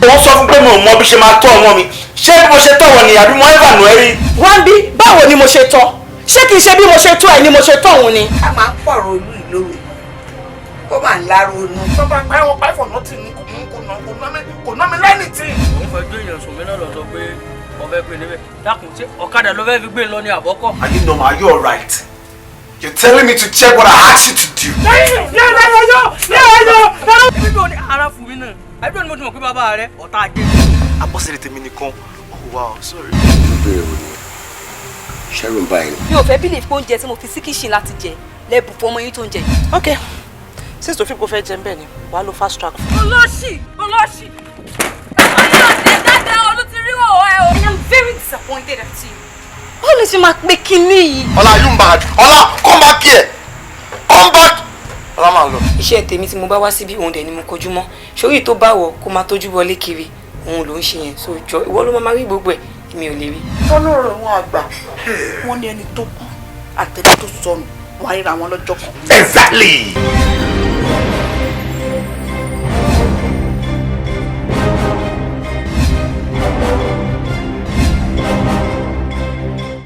Wọ́n sọ fún pé mi ò mọ bí ṣe máa tọ́ ọmọ mi. Ṣé bí mo ṣe tọ́ wọn ni àbí mo ever nù ẹ́ rí? Wọ́n bí báwo ni mo ṣe tọ́? Ṣé kìí ṣe bí mo ṣe tọ́ ẹ ni mo ṣe tọ́ òun ni? A máa ń pọ̀rọ̀ olú ìlówè, ó máa ń láronú. Tó bá pa ẹ̀wọ̀n pa for nothing ni, kò kò ná kò ná mi, kò ná mi lẹ́nìtì. Òun fẹ́ gbé èèyàn sùn mí náà lọ sọ pé ọ̀fẹ́ gbé níbẹ̀. Dákun, ṣé ọ̀kadà ló fẹ́ fi gbé lọ ní àbọ́kọ̀? Are you normal? Are you alright? You're telling me to check what I asked you to do. Ibi bí o ní ara fún mi náà, àbí ni mo ti mọ̀ pé bàbá rẹ ọ̀tá ajé. Abọ́sẹ̀lẹ̀ tèmi nìkan. Oh wow, sorry. Ìbéèrè wo ni ṣẹ́rù ń bá ẹ ní? Mi ò fẹ́ believe pé oúnjẹ tí mo fi sí kitchen láti jẹ lẹ́bù fún ọmọ yín tó ń jẹ yìí. Ok, since tó fi kò fẹ́ jẹun bẹ́ẹ̀ ni wàá lo fast track. Olóṣì, olóṣì, ọjọ́ dáadáa olú ti rí wọ̀ ẹ́ o. I am very disappointed at you. Báwo lè ṣe máa pe kinní yìí? Ọlá, you mad. Ọlá, come back here. Come back. Ọlá, máa lọ. Iṣẹ́ tèmi tí mo bá wá síbí, òun dẹ̀ ni mo kojú mọ́ sórí tó bá wọ̀ kó máa tójú wọlé kiri, òun ló ń ṣe yẹn. So jọ, ìwọ ló máa rí gbogbo ẹ̀, èmi ò lè rí. Ọlọ́run wọn àgbà, wọn ní ẹni tó kú àtẹni tó sọnù, wọn á ríra wọn lọ́jọ́ kan. Exactly.